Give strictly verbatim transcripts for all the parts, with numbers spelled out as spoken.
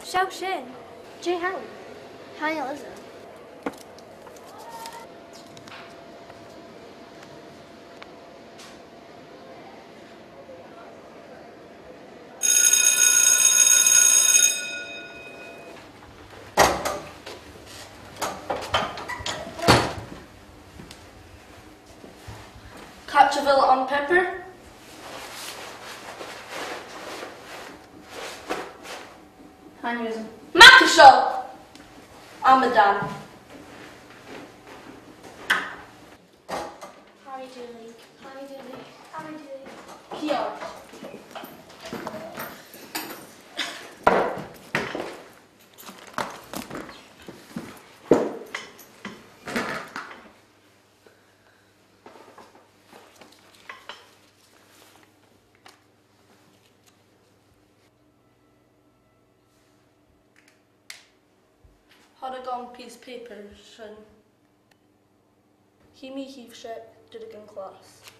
Seo sin. Dè th' ann? Tha e ann. Càit a bheil am pàipear? Tha e ann. Mac an seo! Amadan. Hi, Julie. Hi, Julie. Hi, Julie. Cìor. Thoir dhomh pìos pàipeir sin. Chì mi a-rithist an-dràsta.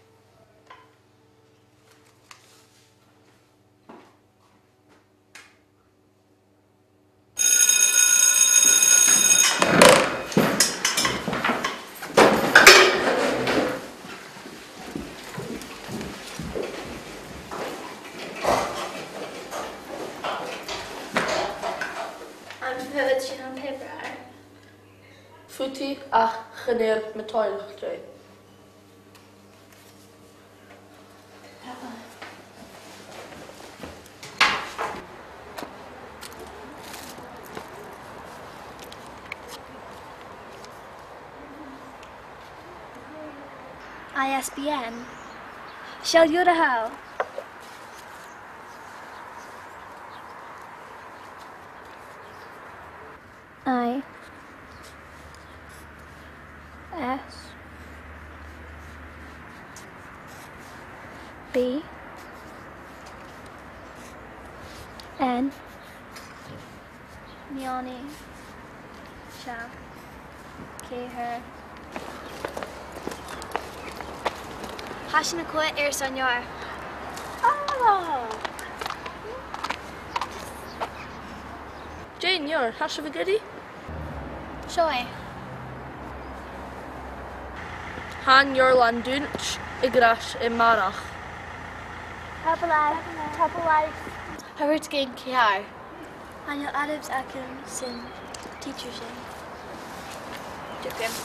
Am faod sinn am pàipear? Faodaidh, ach chan eil mi toilichte. I S B N. Seall, Earra-Ghall. I S B N. Meonaid. Seachd. Ceithir. Tha sinn a' coimhead airson an leabhar. Ah! Dè an leabhar? Tha sibh ag iarraidh? Seo e. Tha an leabharlann dùinte ag ràdh a-màireach. Tapadh leibh. Tapadh leibh. Tha rud againn ceàrr. Chan eil airgead agam san teacher sin. Joking.